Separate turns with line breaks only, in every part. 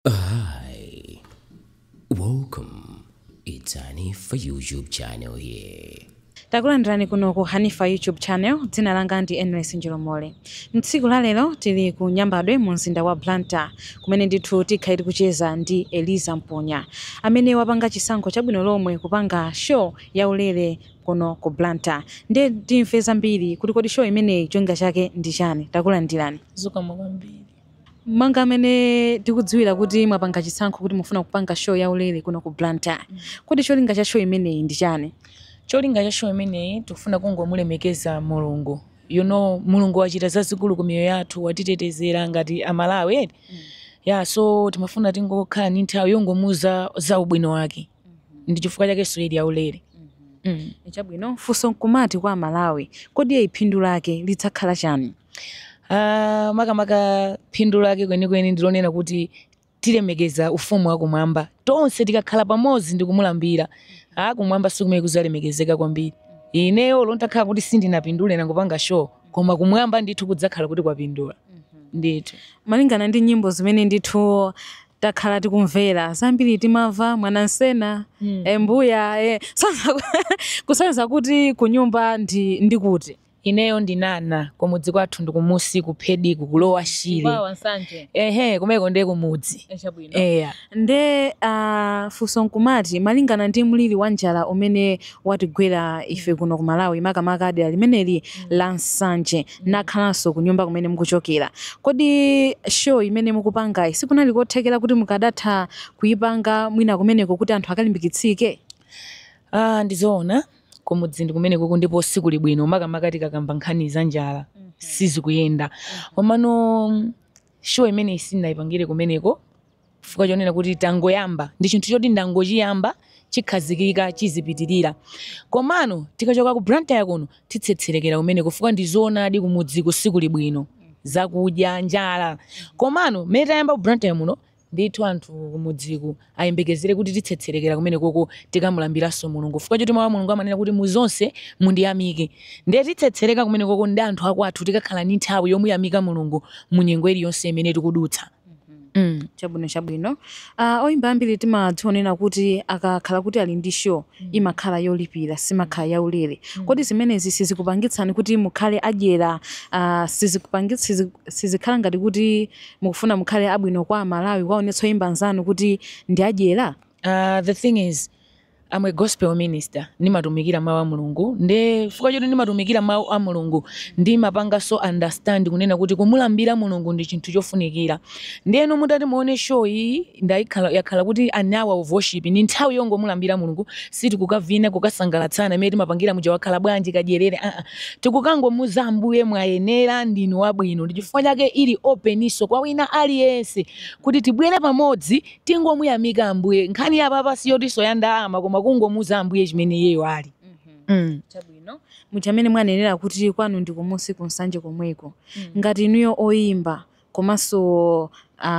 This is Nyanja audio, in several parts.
Hi, welcome. It's Hanifa YouTube channel here.
Takulandirani kuno ku Hanifa YouTube channel. Dzina langa ndi Enles Njolomole. Mtsiku la lero tili ku Nyambadwe mu mzinda wa Blantyre, kumene ndithu tikhale tikucheza ndi Eliza Mponya, amene wapanga chisankho chabwino lomwe kupanga show yaulere kuno ku Blantyre. Ndiye timve zambiri kuti kodi show imeneyi cholinga chake ndi chani. Takulandirani.
Zikomo kwambiri.
Manga amene tikudziwira kuti mwapanga chisankho kuti mufuna kupanga show yaulere kuno ku Blantyre, kodi cholinga cha show imeneyi ndi chani?
Cholinga cha show imeneyi, tikufuna kungomulemekeza Mulungu. Mulungu wachita zazikulu ku miyoyo yathu, watitetezera ngati Amalawi eti. Yeah, so timafuna tingokhala ndi nthawi yongomuza za ubwino wake. Ndi chifukwa chake so ili yaulere.
Chabwino. Funso nkumati kwa Malawi, kodi eyi phindu lake lidzakhala chani?
Ah, makamaka phindu lake kwenikweni ndilonena kuti tilemekeza ufumu wakumwamba tonse tikakhala pamodzi ndi kumulambira. Ah, kumwamba sikumene kuzalemekezeka kwambiri. Ineyo lontakhala kuti sindinapindule nangopanga show, koma kumwamba ndithu kudzakhala kuti kwapindula ndithu.
Malingana ndi nyimbo zimene ndithu takhala tikumvera zambiri, timamva mwana nsena, embuya kusonyeza kuti kunyumba ndi kuti?
Ineyo ndinana kumudzi kwathu ndikumusi kuphediku kulowa Shire.
Nsanje.
Ehe, kumeko ndiye kumudzi.
Chabwino.
Eya.
Nde funso nkumati, malingana ndi mliri wa njala umene watigwera ife kuno ku Malawi, makamaka dera limeneli la Nsanje, nakhalanso ku nyumba kumene mukuchokera, kodi show imene mukupangayi sikunali kothekera kuti mukadatha kuyipanga mwina kumeneko kuti anthu akalimbikitsike?
Ah, ndizoona, kumudzi ndi kumeneko ndipo sikuli bwino, makamaka tikakamba nkhani za njala, sizikuyenda. Komano show imeneyi sindinayipangire kumeneko chifukwa chonena kuti tangoyamba, ndi chinthu choti ndangochiyamba, chikhazikika, chizipitirira. Komano tikachoka ku Blantyre kuno titsetserekera kumeneko, chifukwa ndizoonadi kumudziko sikuli bwino, zakudya, njala. Komano mmene tayamba ku Blantyre muno, ndithu anthu kumudziku ayembekezere kuti titsetserekera kumenekoko, tikamulambiranso Mulungu, chifukwa choti mawu a Mulungu amanena kuti muzonse mundiyamike. Ndiye titsetsereka kumenekoko ndi anthu akwathu, tikakhala ndi nthawi yomuyamika Mulungu mu nyengo iliyonse imene tikudutsa.
Chabwino. Oyimba ambiri timadzionera kuti akakhala kuti ali ndi show, imakhala yolipira, simakhala yaulere. Kodi zimenezi sizikupangitsani kuti mukhale adyera? Sizikhala ngati kuti mukufuna mukhale abwino kwa Amalawi, kwaonetsa oyimba anzanu kuti ndi adyera?
The thing is, I'm a gospel minister, ndimatumikira mawu a Mulungu. Nde chifukwa choti ndimatumikira mawu a Mulungu, ndimapanganso understand kunena kuti kumulambira Mulungu ndi chinthu chofunikira. Ndiyeno mutati muone show iyi ndayikhala, yakhala kuti an hour of worship, ndi nthawi yongomulambira Mulungu. Sitikukavina, kukasangalatsana imene timapangira muja, wakhala bwanji kadyerere, aa, tikukangomuza Ambuye, mwayenera, ndinu wabwino. Ndi chifukwa chake ili openinso kwa wina aliyense kuti tibwere pamodzi, tingomuyamika Ambuye. Nkhani yapapa siyotinso ya ndalama, koma kungomuza Ambuye chimene iyeyo ali.
Chabwino. Muchamene mwanenera kuti kwanu ndi kumusi kunsanje komweko, ngati inuyo oyimba komanso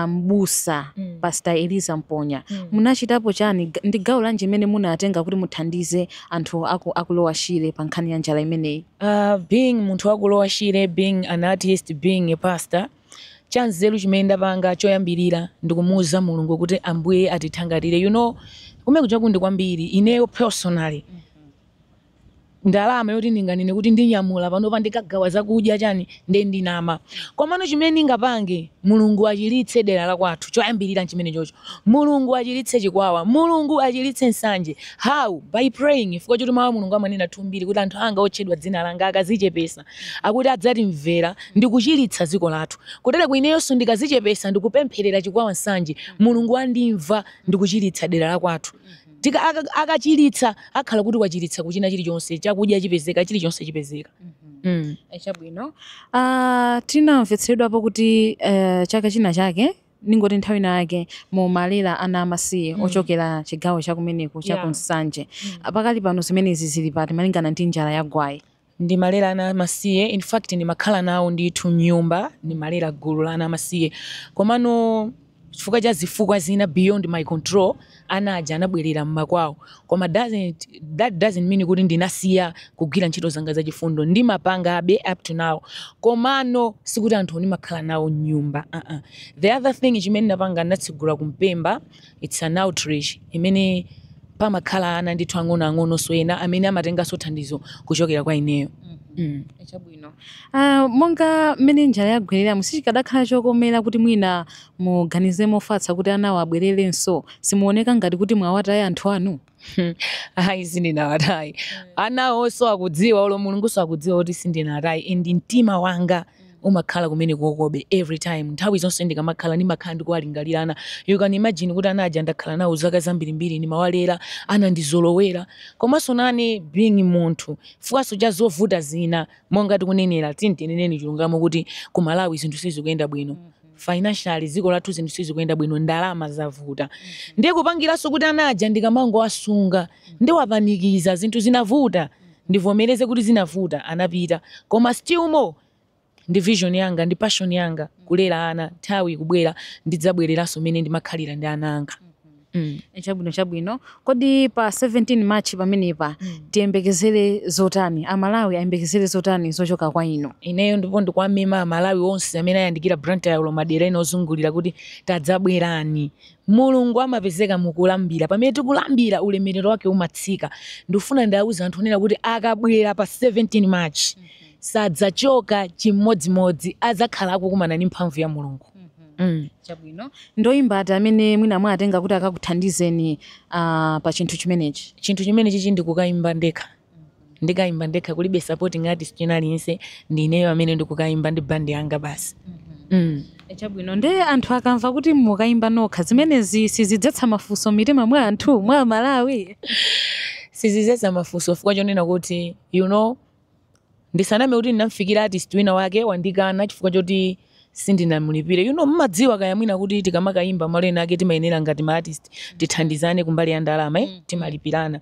mbusa, Pastor Eliza Mponya, munachitapo chani? Ndi gawo lanji imene munatenga kuti muthandize anthu akulowa Shire pa nkhani ya njala imeneyi?
Being munthu wakulowa Shire, being an artist, being a pastor, chanzeru chimene ndapanga choyambirira ndikumuwuza Mulungu kuti Ambuye atithangatire. Kumene kuja kundi kwambiri. Ineyo personally, ndalama yoti ndinganene kuti ndinyamula panopa ndikagawa zakudya chani, nde ndinama. Komano chimene ndingapange, Mulungu achiritse dera la kwathu. Choyambirira nchimene chocho, Mulungu achiritse Chikwawa, Mulungu achiritse Nsanje. How? By praying, chifukwa choti mawu a Mulungu amanena thumbiri kuti anthu anga otchedwa dzina langa akazichepesa, akuti adzatimvera ndi kuchiritsa dziko lathu. Kutero kuineyonso ndikazichepesa ndikupempherera Chikwawa, Nsanje, Mulungu andimva ndikuchiritsa dera la kwathu. Akachiritsa, akhala kuti wachiritsa kuchina chilichonse, chakudya chipezeka, chilichonse chipezeka.
Chabwino. Tinamvetseredwapo kuti chaka china chake, ningoti nthawi ina yake, mumalera ana amasiye ochokera chigawo chakumeneko cha kunsanje. Pakali pano zimenezi zili pati malingana ndi njala ya gwayi?
Ndimalera ana amasiye. In fact, ndimakhala nawo ndithu mnyumba, ndimalera gulu la ana amasiye. Komano Chifukwa cha zifukwa zina beyond my control, ana aja anabwerera mmakwawo. Koma that doesn't mean kuti ndinasiya kugwira ntchito zanga zachifundo. Ndimapanga abe up to now, komano sikuti anthu ndimakhala nawo mnyumba. The other thing chimene ndinapanga, ndinatsegula kumpemba, it's an outreach imene pamakhala ana ndithu ang'onoang'ono, so ena amene amatenganso thandizo kuchokera kwa ineyo.
Chabwino. Monga mmene njala yagwerera, sichikadakhala chokomera kuti mwina muganize mofatsa kuti anawo abwererenso? Simuoneka ngati kuti mwawataya anthu anu?
Ayi, sindinawatayi. Anawonso akudziwa, olo Mulunguso akudziwa kuti sindinatayi, and mtima wanga umakhala kumene kokobe every time. Nthawi zonse ndikamakhala, ndimakhala ndikuwalingalirana. You can imagine kuti ana aja ndakhala nawo zaka zambirimbiri, ndimawalera, anandizolowera. Komanso nane being munthu, fukaso cha zovuta zina, monga tikunenera, tineneni chilungamo kuti ku Malawi zinthu sizikuyenda bwino financially. Dziko lathu zinthu sizikuyenda bwino, ndalama zavuta. Ndiye kupangiranso kuti ana aja ndikamangowasunga ndiwapanikiza. Zinthu zinavuta, ndivomereze kuti zinavuta, anapita. Koma still more ndi vision yanga, ndi passion yanga kulera ana. Nthawi ikubwera ndidzabwereranso mmene ndimakhalira ndi ana anga.
Chabwino. Kodi pa 17 March pamenepa tiyembekezere zotani? Amalawi ayembekezere zotani zochoka kwa inu?
Ineyo ndipo ndikuwamema Amalawi onse amene ayandikira Blantyre, madera ena ozungulira, kuti tadzabwerani. Mulungu amapezeka mukulambira. Pamene tikulambira, ulemerero wake umatsika. Ndikufuna ndiawuze anthu onena kuti akabwera pa 17 March sadzachoka chimodzimodzi, adzakhala akukumana ndi mphamvu ya Mulungu.
Chabwino. Ndoyimba ati amene mwina mwatenga kuti akakuthandizeni pa chinthu chimenechi?
Chinthu chimene chichi ndikukayimba ndekha, ndikayimba ndekha, kulibe supporting artist china aliyense. Ndineyo amene ndikukayimba ndi band yanga basi.
Chabwino. Nde anthu akamva kuti mukayimba nokha, zimenezi sizidzetsa mafunso mitima mwa anthu, mwa Malawi?
Sizidzetsa mafunso, chifukwa chonena kuti ndisaname kuti ndinamfikira artist wina wake, wandikana chifukwa choti sindinamulipire. Mmadziwa kaya mwina kuti tikamakayimba malo ena ake timayenera ngati ma artist tithandizane kumbali ya ndalama, eh? Timalipirana.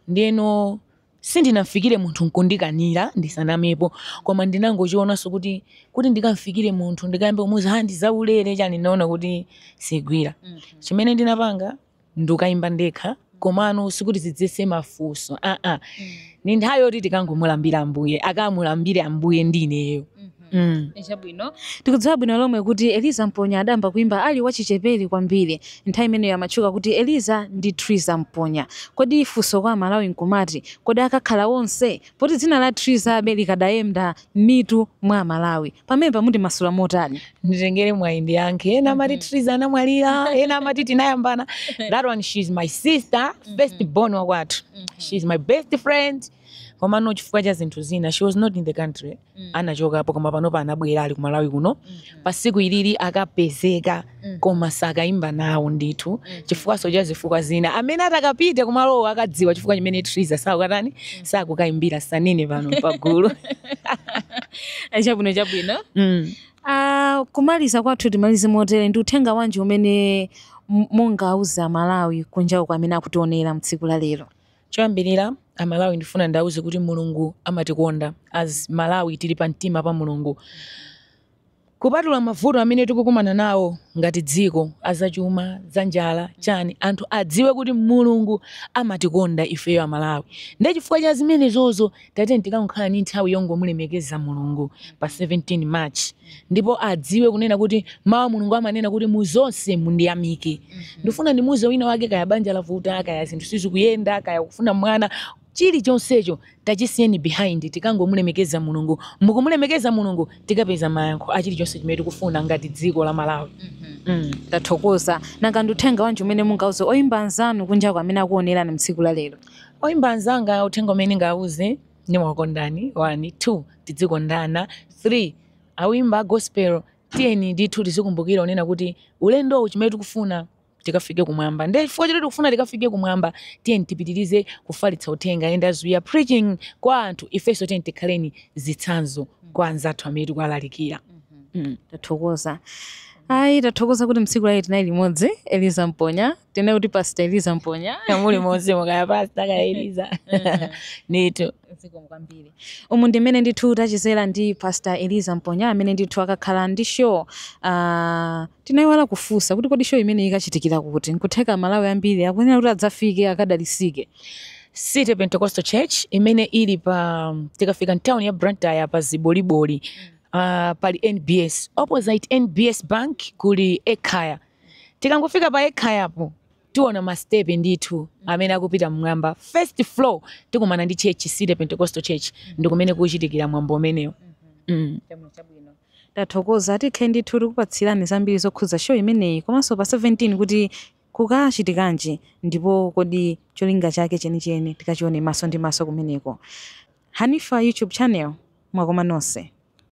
Ndiyeno sindinamfikire munthu nkundikanira, ndisanamepo. Koma ndinangochionanso kuti ndikamfikire munthu ndikayambe kumuuza, "Ha, ndizaulere chani," ndinaona kuti sigwira. Chimene ndinapanga, ndikayimba ndekha. Komano sikuti zidzetse mafunso, aa, ni nthawi yoti tikangomulambira Ambuye, akamulambire Ambuye ndi ineyo.
Chabwino. Tikudziwa bwino lomwe kuti Eliza Mponya adayamba kuimba ali wachichepere kwambiri. Nthawi imeneyo amatchuka kuti Eliza ndi Triza Mponya. Kodi funso kwa Malawi nkumati, kodi akakhala onse poti dzina la Triza abe likadayenda m'mitu mwa Malawi pamene pamuti masula motani?
Nditengere mwayi ndiyankhe. Ena amati Triza anamwalira, ena amati tinayambana. That one, she's my sister, first born wakwathu, she's my best friend. Komano chifukwa cha zinthu zina she was not in the country, anachokapo. Koma panopa anabwera, ali ku Malawi kuno. Pa siku ilili akapezeka, koma sakayimba nawo ndithu chifukwaso cha zifukwa zina. Amene atakapite kumalowo akadziwa chifukwa chimene Triza sakukatani, sakukayimbira. Sanene pano pagulu.
Chabwino. Kumaliza kwathu timalize motere: ndi uthenga wanji umene mungauze Amalawi kunjaku amene akutionera mtsiku la lero?
Choyambirira, Amalawi ndifuna ndauze kuti Mulungu amatikonda. As Malawi tili pa mtima pa Mulungu. Kupatula mavuto amene tikukumana nawo ngati dziko, azachuma, za njala, chani, anthu adziwe kuti Mulungu amatikonda ifeyo Amalawi. Ndiye chifukwa cha zimenezozo, tate tikangokhala ndi nthawi yongomulemekeza Mulungu pa 17 March. Ndipo adziwe kunena kuti mawu a Mulungu amanena kuti muzonse mundiyamike. Ndifuna ndimuze wina wake, kaya banja lavuta, kaya zinthu sizikuyenda, kaya kufuna mwana, chilichonsecho tachisiyeni behind, tikangomulemekeza Mulungu. Mukumulemekeza Mulungu tikapeza mayankho a chilichonse chimene tikufuna ngati dziko la Malawi.
Tathokoza. Nanga ndi uthenga wanji umene mungauze oyimba anzanu kunjaku amene akuonerani mtsiku la lero?
Oyimba anzanga, uthenga umene ngauze, ndimakondani, 1, 2, tizikondana, 3, awimba a gospel, tiyeni ndithu tizikumbukira unena kuti ulendowu chimene tikufuna tikafike kumwamba. Ndiye chifukwa choti tikufuna tikafike kumwamba, tiyeni tipitirize kufalitsa uthenga. And as we are preaching kwa anthu, ifenso tiyeni tikhaleni zitsanzo kwa anzathu amene tikuwalalikira.
Tathokoza. Ayi, tathokoza kuti mtsiku la tinali limodzi, Eliza Mponya, tinene kuti Pastor Eliza Mponya?
Muli monse, mukaya Pastor kaya Eliza, ndithu.
Zikomo kwambiri. Umu ndi mmene ndithu tachezera ndi Pastor Eliza Mponya, amene ndithu akakhala ndi show. Tinayiwala kufunsa kuti kodi show imene ikachitikira kuti? Nkutheka Malawi ambiri akuyenera kuti adzafike akadalisike.
City Pentecostal Church imene ili pa, tikafika mtown ya Blantyre pa Ziboliboli, pali NBS, opposite NBS Bank kuli Ekhaya. Tikangofika pa Ekhayapo tiona mastepe ndithu amene akupita mmwamba, first floor tikumana ndi church, City Pentecostal Church, ndi kumene kuchitikira mwambo umenewo.
Tathokoza. Tikhe ndithu tikupatsirani zambiri zokhudza show imeneyi, komanso pa 17 kuti kukachitikanji, ndipo kodi cholinga chake chenicheni tikachione maso ndi maso kumeneko. Hanifa YouTube channel, mwakoma nonse.